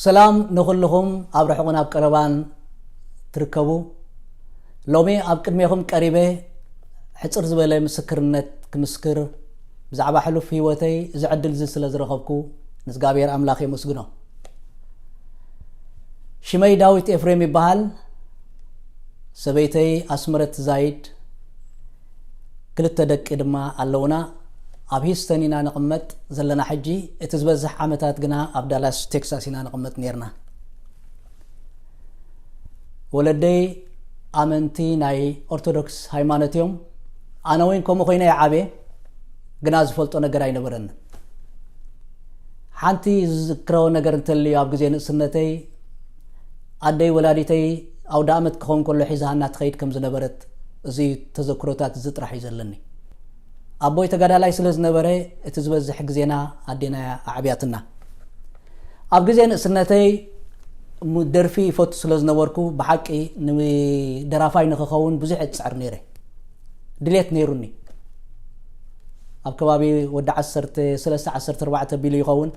ሰላም ንኹልኹም ኣብ ርሑቕን ኣብ ቀረባን ትርከቡ። ሎሚ ኣብ ቅድሜኹም ቀሪበ ሕጽር ዝበለ ምስክርነት ክምስክር ብዛዕባ ሕሉፍ ህይወተይ እዚ ዕድል እዚ ስለ ዝረኸብኩ ንእግዚኣብሔር ኣምላኽ የመስግኖ። ሽመይ ዳዊት ኤፍሬም ይበሃል። ሰበይተይ ኣስመረት ዛይድ፣ ክልተ ደቂ ድማ ኣለውና። ኣብ ሂስተን ኢና ንቕመጥ ዘለና ሕጂ። እቲ ዝበዝሕ ዓመታት ግና ኣብ ዳላስ ቴክሳስ ኢና ንቕመጥ ነርና። ወለደይ ኣመንቲ ናይ ኦርቶዶክስ ሃይማኖት እዮም። ኣነ እውን ከምኡ ኮይነ ይዓብየ፣ ግና ዝፈልጦ ነገር ኣይነበረንን። ሓንቲ ዝዝክሮ ነገር እንተልዩ፣ ኣብ ግዜ ንእስነተይ ኣደይ ወላዲተይ ኣውደ ኣመት ክኸውን ከሎ ሒዛሃና ትኸይድ ከም ዝነበረት፣ እዚ ተዘክሮታት እዚ ጥራሕ እዩ ዘለኒ። ኣቦይ ተጋዳላይ ስለ ዝነበረ፣ እቲ ዝበዝሕ ግዜና ኣዴና እያ ኣዕብያትና። ኣብ ግዜ ንእስነተይ ሙ-፣ ደርፊ ይፈቱ ስለ ዝነበርኩ፣ ብሓቂ ንደራፋይ ንክኸውን ብዙሕ እጽዕር ነይረ። ድሌት ነይሩኒ። ኣብ ከባቢ ወዲ ዓሰርተ ሰለስተ ዓሰርተ ኣርባዕተ ቢሉ ይኸውን።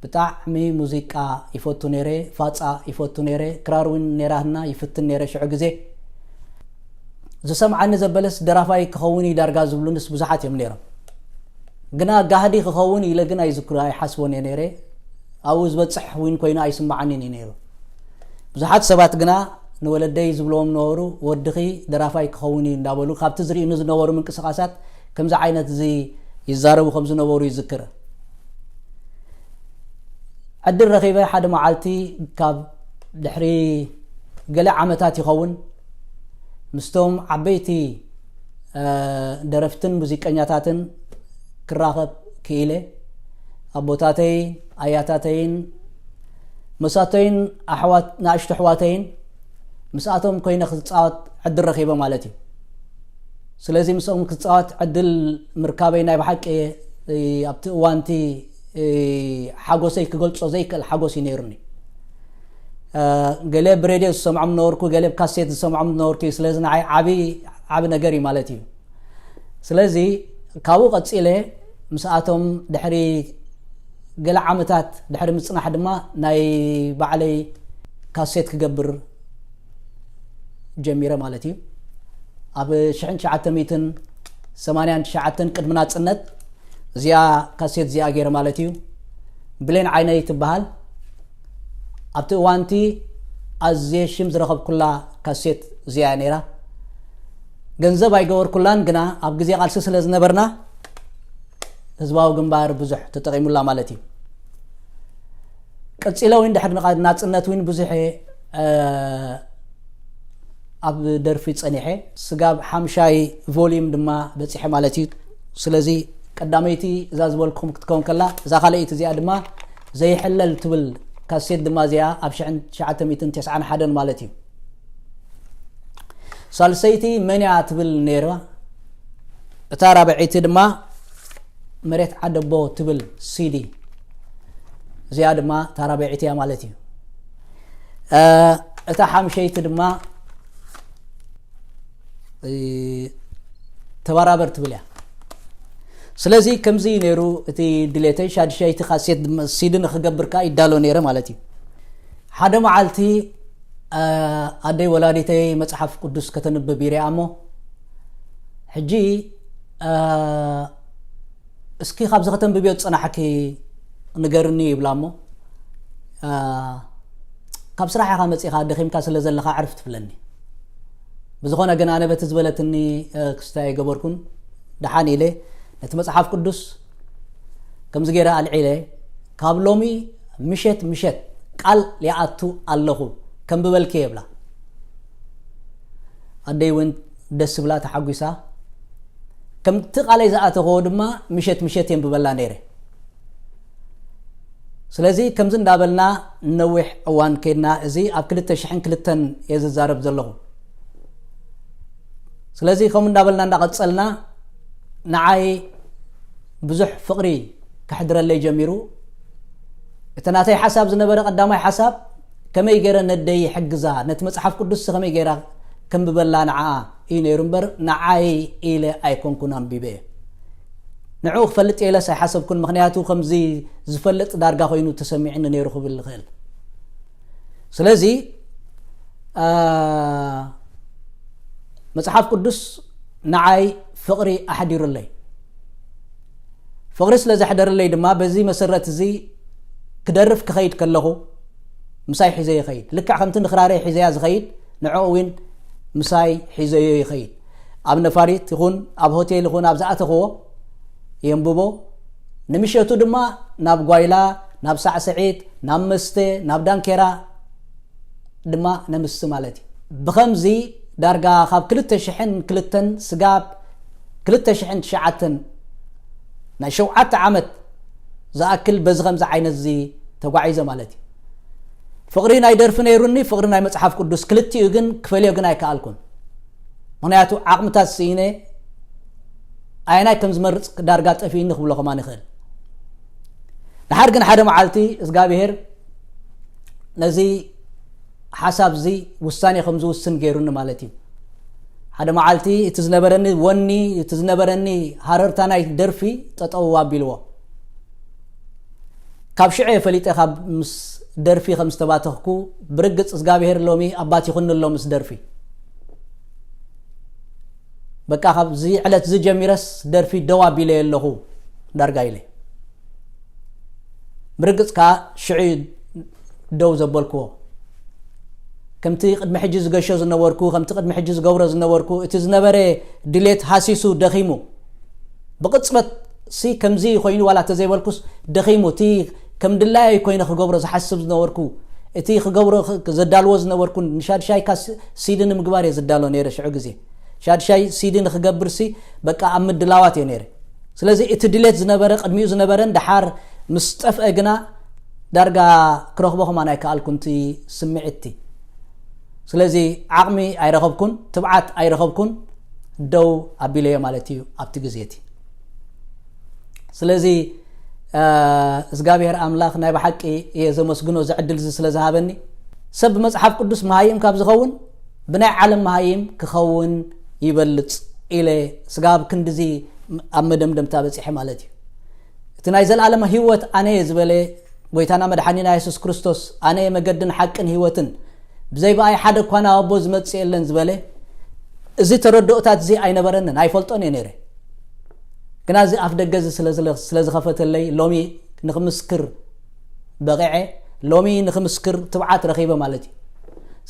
ብጣዕሚ ሙዚቃ ይፈቱ ነይረ፣ ፋጻ ይፈቱ ነይረ፣ ክራር እውን ነይራህና ይፍትን ነይረ ሽዑ ግዜ። ዝሰምዓኒ ዘበለስ ደራፋይ ክኸውን እዩ ዳርጋ ዝብሉንስ ብዙሓት እዮም ነይሮም። ግና ጋህዲ ክኸውን ኢለ ግን ኣይዝክሮ፣ ኣይሓስቦን እየ ነይረ። ኣብኡ ዝበጽሕ እውን ኮይኑ ኣይስምዓንን እዩ ነይሩ። ብዙሓት ሰባት ግና ንወለደይ ዝብልዎም ነበሩ፣ "ወድኺ ደራፋይ ክኸውን እዩ" እንዳበሉ ካብቲ ዝርእዩኒ ዝነበሩ ምንቅስቓሳት ከምዚ ዓይነት እዚ ይዛረቡ ከም ዝነበሩ ይዝክር። ዕድል ረኺበ ሓደ መዓልቲ ካብ ድሕሪ ገለ ዓመታት ይኸውን ምስቶም ዓበይቲ፣ እ፣ ደረፍትን ሙዚቀኛታትን ክራኸብ ክኢለ። ኣቦታተይን ኣያታተይን መሳተይን ኣሕዋት፣ ንኣሽቱ ኣሕዋተይን ምስኣቶም ኮይነ ክጻወት ዕድል ረኺበ ማለት እዩ። ስለዚ ምስኦም ክጻወት ዕድል ምርካበይ ናይ ብሓቂ፣ እ፣ ኣብቲ እዋንቲ፣ እ፣ ሓጎሰይ ክገልጾ ዘይክእል ሓጎስ እዩ ነይሩኒ። እ፣ ገለ ብሬድዮ ዝሰምዖም ነበርኩ፣ ገለ ብካሴት ዝሰምዖም ነበርኩ እዩ። ስለዚ ንዓይ ዓቢ፣ ዓቢ ነገር እዩ ማለት እዩ። ስለዚ ካብኡ ቀጺለ ምስኣቶም ድሕሪ ገለ ዓመታት ድሕሪ ምጽናሕ ድማ ናይ ባዕለይ ካሴት ክገብር ጀሚረ ማለት እዩ። ኣብ ሽሕን ትሽዓተ ሚእትን ሰማንያን ትሽዓተን ቅድሚ ናጽነት እዚኣ ካሴት እዚኣ ገይረ ማለት እዩ። ብሌን ዓይነይ ትበሃል። ኣብቲ እዋንቲ ኣዝየ ሽም ዝረኸብኩላ ካሴት እዚኣ እያ ነይራ። ገንዘብ ኣይገበርኩላን፣ ግና ኣብ ግዜ ቃልሲ ስለ ዝነበርና ህዝባዊ ግንባር ብዙሕ ተጠቒሙላ ማለት እዩ። ቀጺለ እውን ድሕሪ ንቓ-፣ ናጽነት እውን ብዙሕ፣ እ፣ ኣብ ደርፊ ጸኒሐ። ስጋብ ሓምሻይ ቮሊዩም ድማ በጺሐ ማለት እዩ። ስለዚ ቀዳመይቲ እዛ ዝበልኩም ክትከውን ከላ፣ እዛ ካልኣይቲ እዚኣ ድማ ዘይሕለል ትብል ካሴት ድማ እዚኣ ኣብ ሽሕን ትሽዓተ ሚእትን ተስዓን ሓደን ማለት እዩ። ሳልሰይቲ መን እያ ትብል ነይራ። እታ ራብዐይቲ ድማ መሬት ዓደቦ ትብል ሲዲ። እዚኣ ድማ እታ ራብዐይቲ እያ ማለት እዩ። እ፣ እታ ሓምሸይቲ ድማ፣ እ፣ ተበራበር ትብል እያ። ስለዚ ከምዚ እዩ ነይሩ እቲ ድሌተይ። ሻድሻይቲ ካሴት ድማ ሲዲ ንክገብር ከኣ ይዳሎ ነይረ ማለት እዩ። ሓደ መዓልቲ፣ እ፣ ኣደይ ወላዲተይ መጽሓፍ ቅዱስ ከተንብብ ይሪኣ እሞ፣ ሕጂ፣ እ፣ "እስኪ ካብዚ ከተንብብዮ ዝጸናሕኪ ንገርኒ" ይብላ እሞ፣ እ፣ "ካብ ስራሕ ኢኻ መጺኻ፣ ደኺምካ ስለ ዘለኻ ዕርፍ" ትብለኒ። ብዝኾነ ግን ኣነ በቲ ዝበለትኒ፣ እ፣ ክስታይ ኣይገበርኩን። ደሓን ኢለ ነቲ መጽሓፍ ቅዱስ ከምዚ ገይረ ኣልዒለ፣ "ካብ ሎሚ ምሸት ምሸት ቃል ይኣቱ ኣለኹ፣ ከንብበልኪ" እየ እብላ። ኣደይ እውን ደስ ብላ ተሓጒሳ። ከምቲ ቃለይ ዝኣተኽዎ ድማ ምሸት ምሸት የንብበላ ነይረ። ስለዚ ከምዚ እንዳበልና ነዊሕ እዋን ከይድና፣ እዚ ኣብ ክልተ ሽሕን ክልተን እየ ዝዛረብ ዘለኹ። ስለዚ ከምኡ እንዳበልና እንዳቐጸልና ንዓይ ብዙሕ ፍቕሪ ከሕድረለይ ጀሚሩ። እቲ ናተይ ሓሳብ ዝነበረ ቀዳማይ ሓሳብ፣ ከመይ ገይረ ነደይ ይሕግዛ፣ ነቲ መጽሓፍ ቅዱስ ከመይ ገይራ ከንብበላ ንዓኣ እዩ ነይሩ እምበር፣ ንዓይ ኢለ ኣይኮንኩን ኣንቢበ። ንዕኡ ክፈልጥ እየ ኢለስ ኣይሓሰብኩን፣ ምኽንያቱ ከምዚ ዝፈልጥ ዳርጋ ኮይኑ ተሰሚዕኒ ነይሩ ክብል ይኽእል። ስለዚ መፅሓፍ ቅዱስ ንዓይ ፍቕሪ ኣሕዲሩለይ። ፍቕሪ ስለ ዘሕደረለይ ድማ በዚ መሰረት እዚ ክደርፍ ክኸይድ ከለኹ ምሳይ ሒዘዮ ይኸይድ። ልክዕ ከምቲ ንኽራረይ ሒዘያ ዝኸይድ ንዕኡ እውን ምሳይ ሒዘዮ ይኸይድ። ኣብ ነፋሪት ይኹን ኣብ ሆቴል ይኹን ኣብ ዝኣተኽዎ የንብቦ። ንምሸቱ ድማ ናብ ጓይላ፣ ናብ ሳዕስዒት፣ ናብ መስተ፣ ናብ ዳንኬራ ድማ ነምሲ ማለት እዩ። ብኸምዚ ዳርጋ ካብ ክልተ ሽሕን ክልተን ስጋብ ክልተ ሽሕን ትሽዓተን ናይ ሸውዓተ ዓመት ዝኣክል በዚ ከምዚ ዓይነት እዚ ተጓዒዘ ማለት እዩ። ፍቕሪ ናይ ደርፊ ነይሩኒ፣ ፍቕሪ ናይ መጽሓፍ ቅዱስ ክልቲኡ ግን ክፈልዮ ግን ኣይከኣልኩን። ምኽንያቱ ዓቕምታት ስኢነ ኣየናይ ከም ዝመርጽ ዳርጋ ጠፊእኒ ክብሎ ከማን ይኽእል። ድሓር ግን ሓደ መዓልቲ እግዚኣብሔር ነዚ ሓሳብ እዚ ውሳኔ ከም ዝውስን ገይሩኒ ማለት እዩ። ሓደ መዓልቲ እቲ ዝነበረኒ ወኒ፣ እቲ ዝነበረኒ ሃረርታ ናይ ደርፊ ጠጠው ኣቢልዎ። ካብ ሽዑ እየ ፈሊጠ ካብ ምስ ደርፊ ከም ዝተባተኽኩ። ብርግጽ እግዚኣብሔር ሎሚ ኣባት ይኹንሎ ምስ ደርፊ። በቃ ካብዚ ዕለት እዚ ጀሚረስ ደርፊ ደው ኣቢለ ኣለኹ ዳርጋ ኢለ። ብርግጽ ከዓ ሽዑ ደው ዘበልክዎ። ከምቲ ቅድሚ ሕጂ ዝገሾ ዝነበርኩ፣ ከምቲ ቅድሚ ሕጂ ዝገብሮ ዝነበርኩ፣ እቲ ዝነበረ ድሌት ሃሲሱ ደኺሙ። ብቕጽበት ሲ ከምዚ ኮይኑ ዋላ ተዘይበልኩስ ደኺሙ። እቲ ከም ድላየይ ኮይነ ክገብሮ ዝሓስብ ዝነበርኩ፣ እቲ ክገብሮ ክ-፣ ዘዳልዎ ዝነበርኩ፣ ንሻድሻይካ ሲ-፣ ሲዲ ንምግባር እየ ዝዳሎ ነይረ ሽዑ ግዜ። ሻድሻይ ሲዲ ንክገብር ሲ በቃ ኣብ ምድላዋት እየ ነይረ። ስለዚ እቲ ድሌት ዝነበረ፣ ቅድሚኡ ዝነበረን ደሓር ምስ ጠፍአ ግና ዳርጋ ክረኽቦ ከማን ኣይከኣልኩን እቲ ስምዒት እቲ። ስለዚ ዓቕሚ ኣይረኸብኩን፣ ትብዓት ኣይረኸብኩን፣ ደው ኣቢለዮ ማለት እዩ ኣብቲ ግዜ እቲ። ስለዚ እግዚኣብሔር ኣምላኽ ናይ ብሓቂ እየ ዘመስግኖ እዚ ዕድል እዚ ስለ ዝሃበኒ። ሰብ ብመጽሓፍ ቅዱስ መሃይም ካብ ዝኸውን ብናይ ዓለም መሃይም ክኸውን ይበልጽ ኢለ ስጋብ ክንድዚ ኣብ መደምደምታ በጺሐ ማለት እዩ። እቲ ናይ ዘለኣለም ህይወት ኣነ እየ ዝበለ ጎይታና መድሓኒና የሱስ ክርስቶስ፣ ኣነ እየ መገድን ሓቅን ህይወትን፣ ብዘይ ብኣይ ሓደ እኳ ናብ ኣቦ ዝመጽእ የለን ዝበለ፣ እዚ ተረድኦታት እዚ ኣይነበረንን፣ ኣይፈልጦን እየ ነይረ። ግና እዚ ኣፍ ደገ እዚ ስለ ዝለ-፣ ስለ ዝኸፈተለይ ሎሚ ንክምስክር በቂዐ፣ ሎሚ ንክምስክር ትብዓት ረኺበ ማለት እዩ።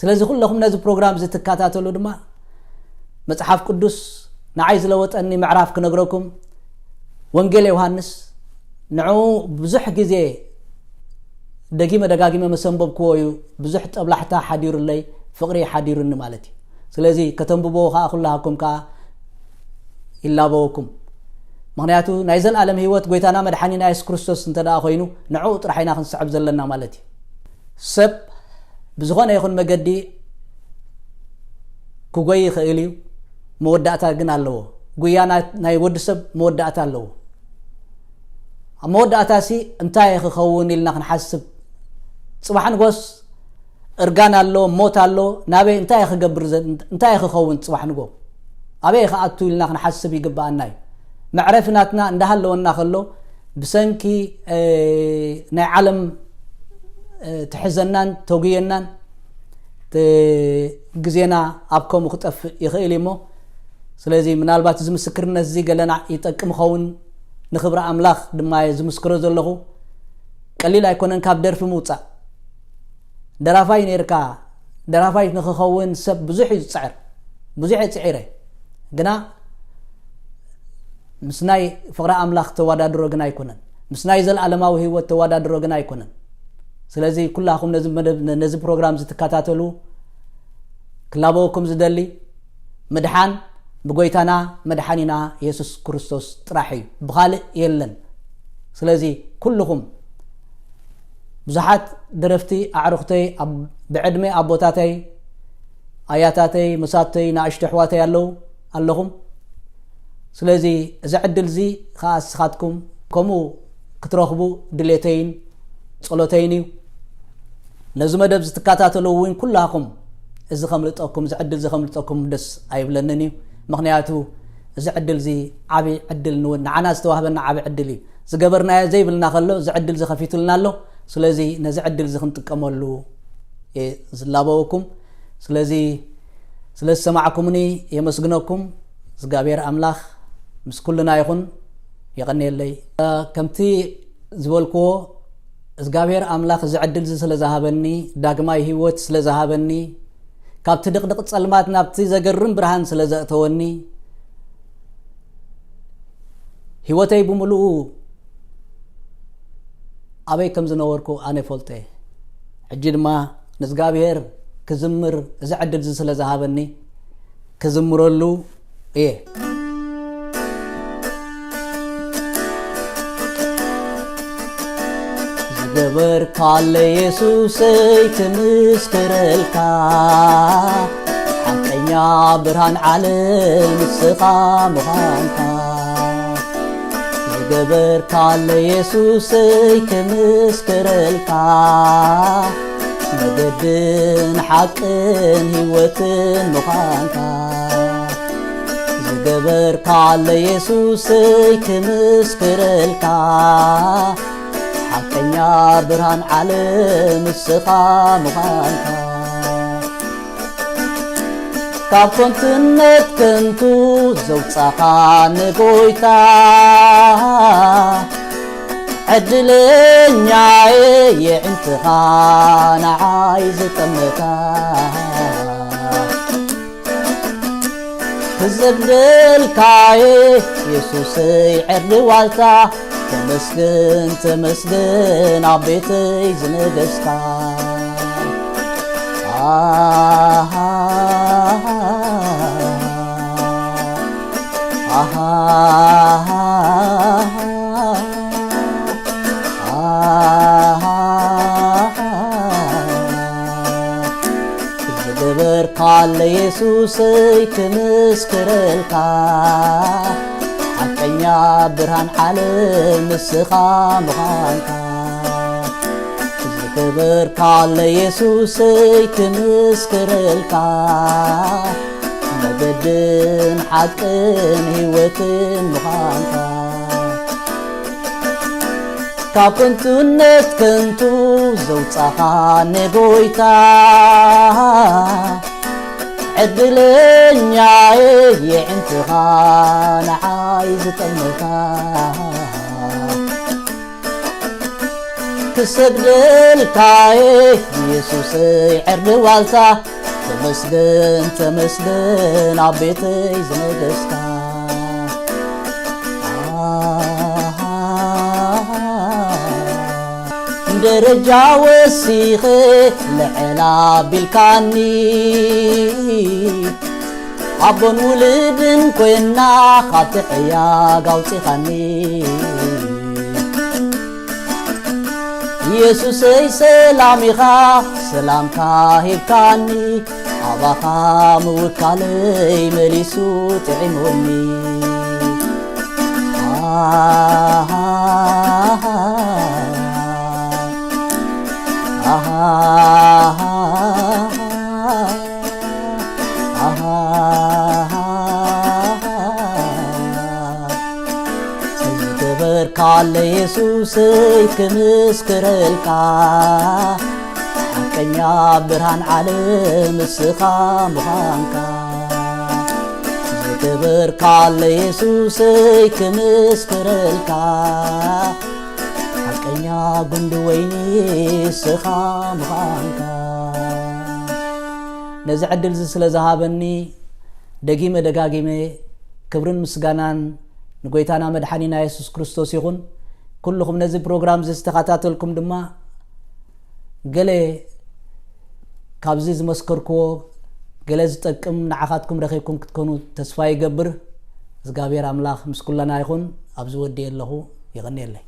ስለዚ ኩለኹም ነዚ ፕሮግራም እዚ ትከታተሉ ድማ መጽሓፍ ቅዱስ ንዓይ ዝለወጠኒ ምዕራፍ ክነግረኩም። ወንጌል ዮሃንስ ንዕኡ ብዙሕ ግዜ ደጊመ ደጋጊመ መሰንበብክዎ እዩ። ብዙሕ ጠብላሕታ ሓዲሩለይ፣ ፍቕሪ ሓዲሩኒ ማለት እዩ። ስለዚ ከተንብብዎ ከኣ ኩላሃኩም ከኣ ይላበወኩም። ምኽንያቱ ናይ ዘልኣለም ህይወት ጎይታና መድሓኒና የሱስ ክርስቶስ እንተ ደኣ ኮይኑ ንዕኡ ጥራሕ ኢና ክንስዕብ ዘለና ማለት እዩ። ሰብ ብዝኾነ ይኹን መገዲ ክጎይ ይኽእል እዩ፣ መወዳእታ ግን ኣለዎ። ጉያ ናይ፣ ናይ ወዲ ሰብ መወዳእታ ኣለዎ። ኣብ መወዳእታ ሲ እንታይ እየ ክኸውን ኢልና ክንሓስብ፣ ጽባሕ ንጎስ እርጋን ኣሎ፣ ሞት ኣሎ፣ ናበይ እንታይ እየ ክገብር ዘ-፣ እንታይ እየ ክኸውን ጽባሕ ንጎ ኣበይ እየ ክኣቱ ኢልና ክንሓስብ ይግብኣና እዩ። መዕረፊ ናትና እንዳሃለወና ከሎ ብሰንኪ፣ እ፣ ናይ ዓለም፣ እ፣ ትሕዘናን ተጉየናን፣ እ፣ ግዜና ኣብ ከምኡ ክጠፍእ ይኽእል እዩ እሞ፣ ስለዚ ምናልባት እዚ ምስክርነት እዚ ገለና ይጠቅም ይኸውን፣ ንኽብሪ ኣምላኽ ድማ እየ ዝምስክሮ ዘለኹ። ቀሊል ኣይኮነን ካብ ደርፊ ምውጻእ። ደራፋይ ነይርካ፣ ደራፋይ ንኽኸውን ሰብ ብዙሕ እዩ ዝጽዕር፣ ብዙሕ እየ ጽዒረ። ግና ምስ ናይ ፍቕሪ ኣምላኽ ተወዳድሮ ግን ኣይኮነን፣ ምስ ናይ ዘለኣለማዊ ህይወት ተወዳድሮ ግን ኣይኮነን። ስለዚ ኩላኹም ነዚ መደብ፣ ነዚ ፕሮግራም እዚ ትከታተሉ ክላበወኩም ዝደሊ፣ ምድሓን ብጎይታና መድሓኒና የሱስ ክርስቶስ ጥራሕ እዩ፣ ብኻልእ የለን። ስለዚ ኩልኹም ብዙሓት ደረፍቲ ኣዕሩኽተይ፣ ኣብ-፣ ብዕድመ ኣቦታተይ፣ ኣያታተይ፣ መሳተይ፣ ንኣሽቱ ኣሕዋተይ ኣለዉ፣ ኣለኹም። ስለዚ እዚ ዕድል እዚ ኸኣ ንስኻትኩም ከምኡ ክትረኽቡ ድሌተይን ጸሎተይን እዩ። ነዚ መደብ እዚ ትከታተሉ እውን ኩላኹም እዚ ከምልጠኩም፣ እዚ ዕድል እዚ ከምልጠኩም ደስ ኣይብለንን እዩ። ምኽንያቱ እዚ ዕድል እዚ ዓቢ ዕድል ንው-፣ ንዓና ዝተዋህበና ዓቢ ዕድል እዩ። ዝገበርናዮ ዘይብልና ከሎ እዚ ዕድል እዚ ከፊቱልና ኣሎ። ስለዚ ነዚ ዕድል እዚ ክንጥቀመሉ እየ ዝላበወኩም። ስለዚ ስለ ዝሰማዕኩምኒ የመስግነኩም። እግዚኣብሔር ኣምላኽ ምስ ኩልና ይኹን። የቐንየለይ። ከምቲ ዝበልክዎ እግዚኣብሔር ኣምላኽ እዚ ዕድል እዚ ስለ ዝሃበኒ፣ ዳግማይ ህይወት ስለ ዝሃበኒ፣ ካብቲ ድቕድቕ ጸልማት ናብቲ ዘገርም ብርሃን ስለ ዘእተወኒ፣ ህይወተይ ብምሉኡ ኣበይ ከም ዝነበርኩ ኣነ ፈልጠ። ሕጂ ድማ ንእግዚኣብሔር ክዝምር እዚ ዕድል እዚ ስለ ዝሃበኒ ክዝምረሉ እየ። ዝገበርካለ የሱሰይ ክምስክረልካ፣ ሓቀኛ ብርሃን ዓለም ንስኻ ምዃንካ። ዝገበርካለ የሱሰይ ክምስክረልካ፣ መገድን ሓቅን ህይወትን ምዃንካ። ዝገበርካለ የሱሰይ ክምስክረልካ፣ ሓቀኛ ብርሃን ዓለም ንስኻ ምዃንካ። ካብ ከንቱነት ከንቱ ዘውጻኻ ንጎይታ፣ ዕድለኛየ የዕንትኻ ንዓይ ዝጠመታ። ክሰግደልካየ የሱሰይ ዕርዲ ዋልታ፣ ተመስገን ተመስገን ኣብ ቤተይ ዝነገስካ። ኣሃ፣ ኣሃ፣ ኣሃ፣ ዝገበርካለ የሱሰይ ክምስክረልካ፣ ሓቀኛ ብርሃን ዓለም ንስኻ ምዃንካ። ዝገበርካለ የሱሰይ ክምስክረልካ፣ መገድን ሓቅን ህይወትን ምዃንካ። ካብ ከንቱነት ከንቱ ዘውጻኻ ንጎይታ፣ ዕድለኛየ የዕንትኻ ንዓይ ዝጠመታ። ክሰግደልካየ የሱሰይ ዕርዲ ዋልታ፣ ተመስገን ተመስገን ኣብ ቤተይ ዝነገስካ። ደረጃ ወሲኸ ልዕል ኣቢልካኒ፣ ኣቦን ውልድን ኮይና ካብ ትሕያግ ኣውፂኻኒ። የሱሰይ ሰላም ኢኻ ሰላምካ ሂብካኒ፣ ኣባኻ ምውካለይ መሊሱ ጥዒሙኒ። ኣሃ፣ ኣሃ፣ ኣሃ። ዝገበርካለ የሱሰይ ክምስክረልካ፣ ሓቀኛ ብርሃን ዓለም ንስኻ ምዃንካ። ዝገበርካለ የሱሰይ ክምስክረልካ፣ ሓቀኛ ጉንዲ ወይኒ ንስኻ ምዃንካ። ነዚ ዕድል እዚ ስለ ዝሃበኒ ደጊመ ደጋጊመ ክብርን ምስጋናን ንጎይታና መድሓኒና የሱስ ክርስቶስ ይኹን። ኩልኹም ነዚ ፕሮግራም እዚ ዝተኸታተልኩም ድማ ገለ ካብዚ ዝመስከርክዎ ገለ ዝጠቅም ንዓኻትኩም ረኺብኩም ክትኮኑ ተስፋ ይገብር። እግዚኣብሔር ኣምላኽ ምስ ኩለና ይኹን። ኣብዚ ወዲኤ ኣለኹ። የቐንየለይ።